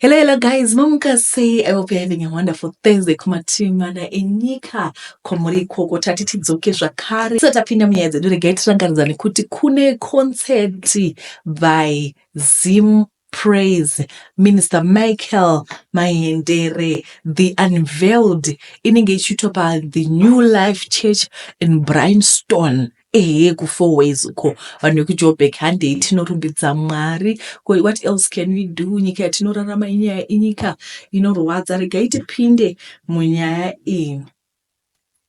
Hello, hello guys, mamuka sei? I hope you're having a wonderful Thursday kumativi mana enyika kwamuri ikoko. Tati tidzoke zvakare. Tisati tapinda munyaya dzedu, regai tirangaridzane kuti kune concert by Zim Praise Minister Michael Mahendere, The Unveiled, inenge ichiitwa pa The New Life Church in Bryanston. Ehe, kuFour Ways uko. Vanhu vekuJoburg, handei tinorumbidza Mwari. What else can we do? Nyika yatinorarama inyaya inyika inorwadza. Regai tipinde munyaya iyi.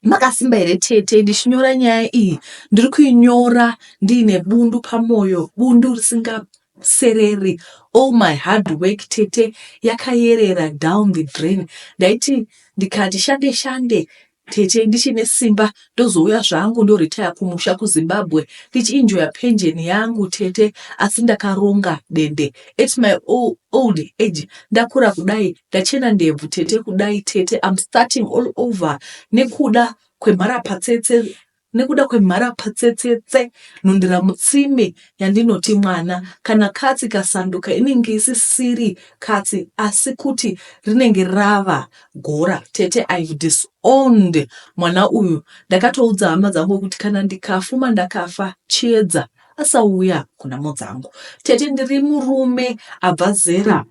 Makasimba here tete? Ndichinyora nyaya iyi, ndiri kuinyora ndiine bundu pamoyo, bundu risingasereri. All my hard work tete yakayerera down the drain. Ndaiti ndikati shande shande tete ndichine simba ndozouya zvangu ndoretire kumusha kuZimbabwe ndichienjoya pension yangu tete, asi ndakaronga dende at my old age. Ndakura kudai, ndachena ndebvu tete kudai tete, I'm starting all over nekuda kwemharapatsetse, nekuda kwemharapatsetsetse nhundira mutsime yandinoti mwana. Kana katsi kasanduka inenge isisiri katsi, asi kuti rinenge rava gora tete. I've disowned mwana uyu. Ndakatoudza hama dzangu kuti kana ndikafuma ndakafa, Chiedza asauya kunhamo dzangu tete. Ndiri murume abva zera,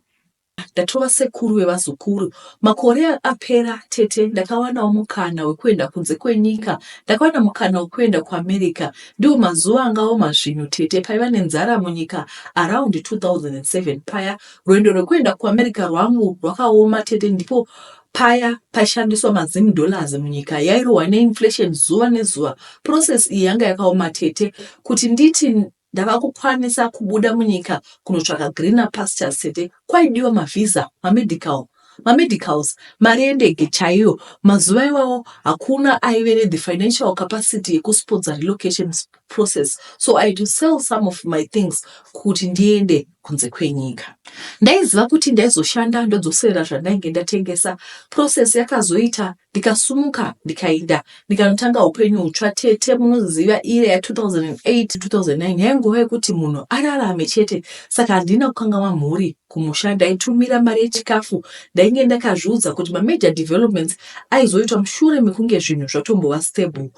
ndatova sekuru vevazukuru. Makore apera tete, ndakawanawo mukana wekuenda kunze kwenyika. Ndakawana mukana wekuenda kuAmerica. Ndiwo mazuva angaoma zvinhu tete, paiva nenzara munyika around 2007 paya. Rwendo rwekuenda kuAmerica rwangu rwakaoma tete. Ndipo paya paishandiswa maZim dollars, munyika yairohwa neinflation zuva nezuva. Process iyi yanga yakaoma tete. Kuti nditi ndava kukwanisa kubuda munyika kunotsvaka greener pastures tete, kwaidiwa mavhisa, mamedical, mamedicals, mari yendege chaiyo. Mazuva iwawo hakuna aive nethe financial capacity yekusponsor relocation process, so I had to sell some of my things kuti ndiende kunze kwenyika. Ndaiziva kuti ndaizoshanda ndodzosera zvandainge ndatengesa. Process yakazoita, ndikasumuka, ndikaenda, ndikanotanga upenyu hutsva tete. Munoziva ire ya2008 2009 yaingova yekuti munhu ararame chete, saka handina kukanganwa mhuri kumusha. Ndaitumira mari yechikafu. Ndainge ndakazviudza kuti mamajor developments aizoitwa mushure mekunge zvinhu zvatombova stable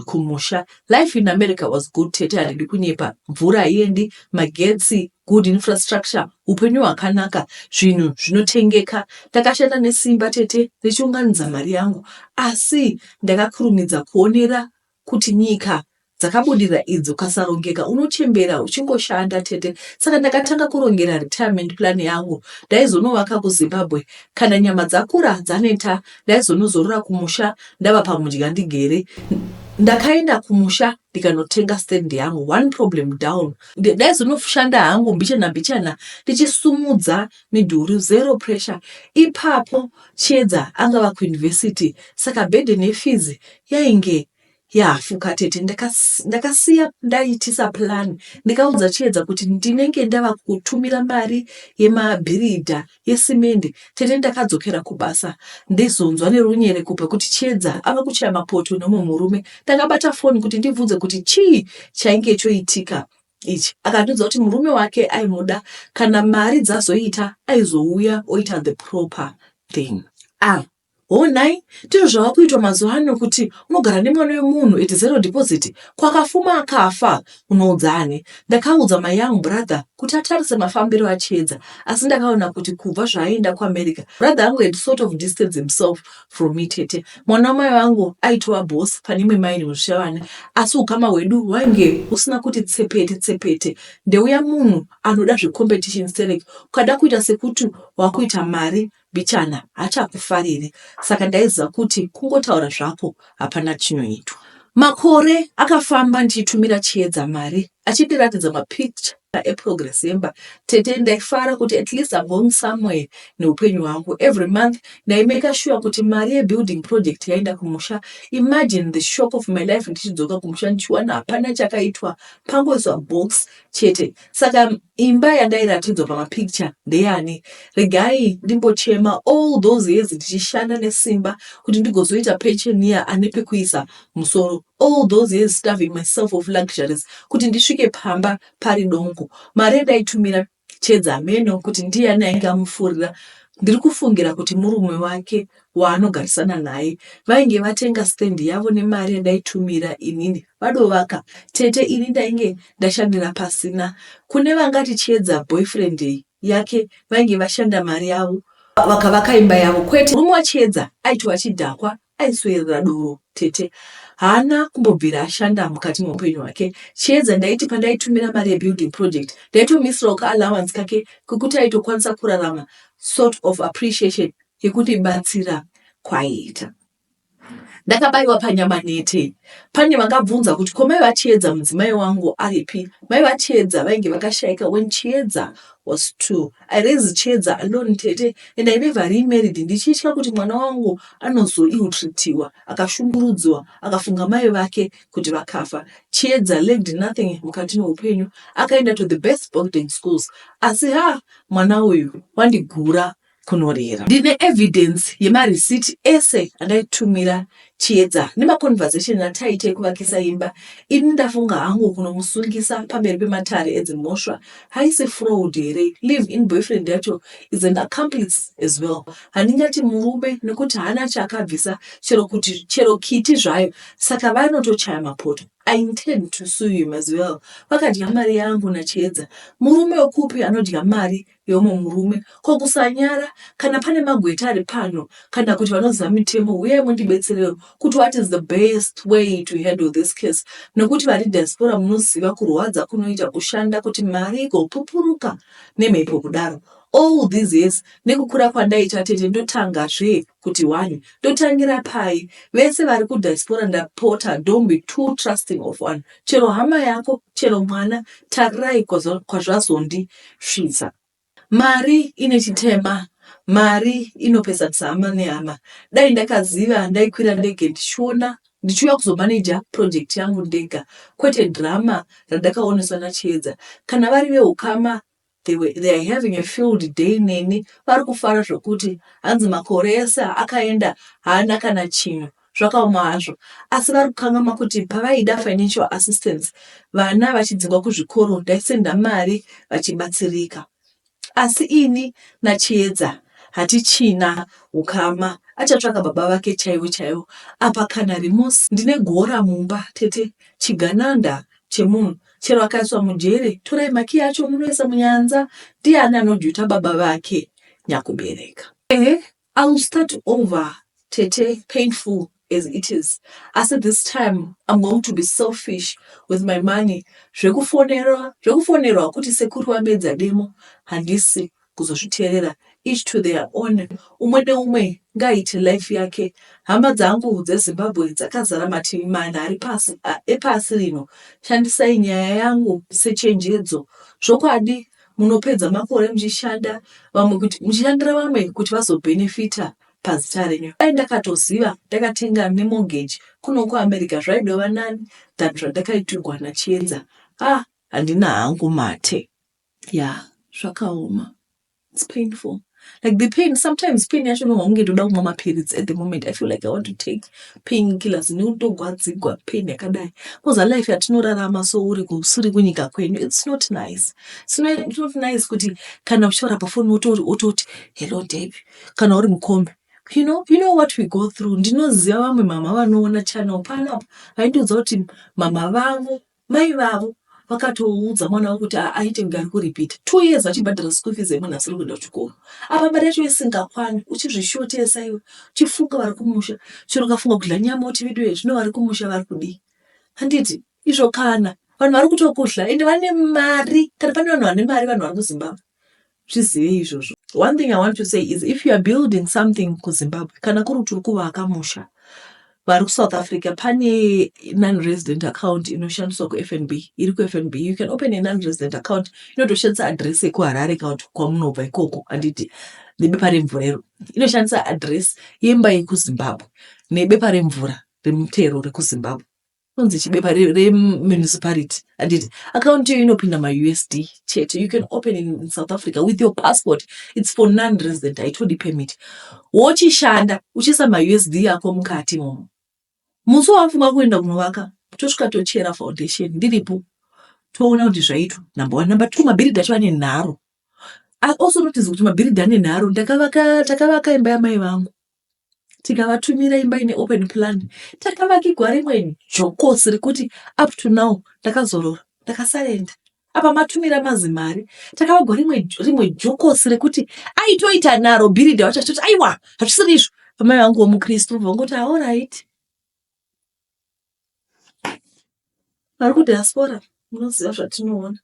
kumusha. Life in America was good tete, handidi kunyepa. Mvura haiendi, magetsi, good infrastructure, upenyu hwakanaka, zvinhu zvinotengeka. Ndakashanda nesimba tete ndichiunganidza mari yangu, asi ndakakurumidza kuonera kuti nyika dzakabudirira idzi, ukasarongeka unochembera uchingoshanda tete. Saka ndakatanga kurongera retirement plan yangu. Ndaizonovaka kuZimbabwe kana nyama dzakura dzaneta. Ndaizonozorora kumusha ndava pamudya ndigere. Ndakaenda kumusha ndikanotenga stand yangu. One problem down. Ndaizonoshanda hangu mbichana mbichana ndichisumudza midhuri, zero pressure. Ipapo Chiedza angava kuuniversity, saka burden yefees yainge yahafuka tete. Ndakasiya ndaitisa plan. Ndikaudza Chiedza kuti ndinenge ndava kutumira mari yemabhiridha, yesimende tete. Ndakadzokera kubasa, ndizonzwa nerunyerekupe kuti Chiedza ava kuchaya mapoto nemumwe murume. Ndakabata foni kuti ndibvunze kuti chii chainge choitika ichi. Akandiudza kuti murume wake aimuda, kana mari dzazoita aizouya oita the proper thing. Ah, honai, ndizvo zvava kuitwa mazuva ano, kuti unogara nemwana wemunhu at zero deposit. Kwakafuma akafa unoudzani? Ndakaudza my young brother kuti atarise mafambiro aChiedza, asi ndakaona kuti kubva zvaaenda kuAmerica, brother angu had sort of distanced himself from me tete. Mwana wamai vangu aitova boss pane imwe maini muZvishavane, asi ukama hwedu hwainge husina kuti tsepete tsepete. Ndeuya munhu anoda zvecompetition sterek. Ukada kuita sekuti wakuita mari mbichana, hachakufariri. Saka ndaiziva kuti kungotaura zvako hapana chinoitwa. Makore akafamba ndichitumira Chiedza mari, achindiratidza mapicture eprogress yemba tete. Ndaifara kuti at least I'm going somewhere neupenyu hwangu. Every month ndaimeka sure kuti mari yebuilding project yaenda kumusha. Imagine the shock of my life ndichidzoka kumusha ndichiwana hapana chakaitwa, pangoiswa box chete. Saka imba yandairatidzwa pamapicture ndeyani? Regai ndimbochema. All those years ndichishanda nesimba kuti ndigozoita pensioner ane pekuisa musoro, all those years starving myself of luxuries kuti ndisvike pamba pari dongo. Mari yandaitumira Chiedza hameno kuti ndiyani ainge amufurira. Ndiri kufungira kuti murume wake waanogarisana naye. Vainge vatenga stand yavo nemari yandaitumira inini vadovaka. Tete ini ndainge ndashandira pasina. Kune vangati Chiedza boyfriend yake vainge vashanda mari yavo vakavaka imba yavo kwete. Murume waChiedza aitova chidhakwa aiswerera doro tete. Haana kumbobvira ashanda mukati meupenyu hwake. Chiedza ndaiti pandaitumira mari yebuilding project ndaitomuisirawo ka allowance kake kekuti aitokwanisa kurarama sort of appreciation yekundibatsira kwaiita. Ndakabaiwa panyama nhete. Pane vangabvunza kuti ko mai vaChiedza mudzimai wangu aripi? Mai vaChiedza vainge vakashaika when Chiedza was 2. I raised Chiedza alone tete and I never remarried ndichitya kuti mwana wangu anozoill-treatiwa akashungurudzwa akafunga mai vake kuti vakafa. Chiedza lacked nothing mukati meupenyu akaenda to the best boarding schools asi haa mwana uyu wandigura kunorera. Ndine evidence yemareceipt ese andaitumira Chiedza nemaconversation ataiita ekuvakisa imba. Ini ndafunga hangu kunomusungisa pamberi pematare edzimhosva. Haisi fraud here? Live in boyfriend yacho is an accomplice as well. Handingati murume nekuti haana chaakabvisa chero kuti chero kiti zvayo saka vanotochaya mapoto. I intend to sue him as well. Vakadya mari yangu naChiedza. Murume wekupi anodya mari yeumwe murume ko kusanyara kana pane magweta ari pano kana kuti vanoziva mitemo huyai mundibetserewo kuti what is the best way to handle this case nokuti vari diaspora munoziva kurwadza kunoita kushanda kuti mari igopupuruka nemhepo kudaro all these years nekukura kwandaita tete ndotangazve kuti one ndotangira pai vese vari kudiaspora ndapota don't be too trusting of one Chero hama yako chero mwana tarirai kwazvazondisvitsa. Mari ine chitema, mari inopesanisa hama nehama. Dai ndakaziva ndaikwira ndege ndichiona ndichiuya kuzomanager project yangu ndega kwete drama randakaoneswa naChiedza. Kana vari vehukama They were, they are having a field day neni vari kufara zvokuti hanzi makore ese akaenda haana kana chinhu zvakaoma hazvo asi vari kukangamwa kuti pavaida financial assistance vana vachidzingwa kuzvikoro ndaisenda mari vachibatsirika asi ini nachiedza hatichina ukama achatsvaka baba vake chaivo chaivo apa kana remorse ndine gora mumba tete chigananda chemunhu chero akaiswa mujere torai makiyi acho munoisa munyanza ndiani anojuta baba vake nyakubereka. Ehe I will start over tete painful as it is asi this time I'm going to be selfish with my money zvekufonerwa zvekufonerwa kuti sekuru vamedza demo handisi kuzozviteerera each to their own umwe neumwe ngaaite life yake hama dzangu dzeZimbabwe dzakazara mativi mana ari pasi epasi rino shandisai nyaya yangu sechenjedzo zvokwadi munopedza makore muchishanda vamwe kuti muchishandira vamwe kuti vazobhenefita pazita renyu dai ndakatoziva ndakatenga nemortgage kuno kuAmerica zvaidova nani than zvandakaitirwa naChiedza ah handina hangu mate Yeah, zvakaoma. It's painful. Like the pain, sometimes pain yacho unohwa kunge ndoda kumwa mapiritsi at the moment. I feel like I want to take painkillers nekutogwadzigwa pain yakadai. Because life yatinorarama so uri kusiri kunyika kwenyu, it's not nice. It's not, it's not nice kuti kana uchitaura pafoni wototi hello Debbie kana uri mukombi. You know what we go through. Ndinoziva vamwe mama vanoona channel panapa vaindiudza kuti mama vavo Mai vavo vakatoudza mwana wavo kuti aite kunge ari kuripita 2 years vachibhadhara school fees yemunhu asiri kuenda kuchikoro. Apa mari yacho isingakwani uchizvishotesa iwe uchifunga vari kumusha chero ukafunga kudya nyama uti veduwe zvino vari kumusha vari kudii handiti izvo kana vanhu vari kutokudya ende vane mari kana pane vanhu vane mari vanhu vari kuZimbabwe Zvizivei izvozvo. One thing I want to say is if you are building something kuZimbabwe, kana kuri kuti uri kuvaka musha, vari kuSouth Africa pane non-resident account inoshandiswa kuFNB, iri kuFNB. You can open a non-resident account inotoshandisa address yekuHarare kana kuti kwamunobva ikoko, handiti nebepa remvura iro. Inoshandisa address yemba yekuZimbabwe nebepa remvura remutero rekuZimbabwe. Inonzi chibepa remunicipality handiti account iyoyo inopinda maUSD chete. You can open in South Africa with your passport. It's for non-resident, haitodi permit. Wochishanda uchiisa maUSD ako mukati imomo. Musi wawafunga kuenda kunovaka tosvika tochera foundation ndiripo toona kuti zvaitwa number one. Number two mabhiridha acho ane nharo. I also notice kuti mabhiridha ane nharo. Ndakavaka takavaka imba yamai vangu tikavatumira imba ine open plan. Takavakigwa rimwe jokosi rekuti up to now ndakazorora ndakasarenda. Apa matumira mazimari. Takavagwa rimwe rimwe jokosi rekuti aitoita nharo bhiridha wacho achitoti aiwa hazvisiri izvo. Amai vangu vomukristu vongoti alright. Vari kudiaspora munoziva zvatinoona.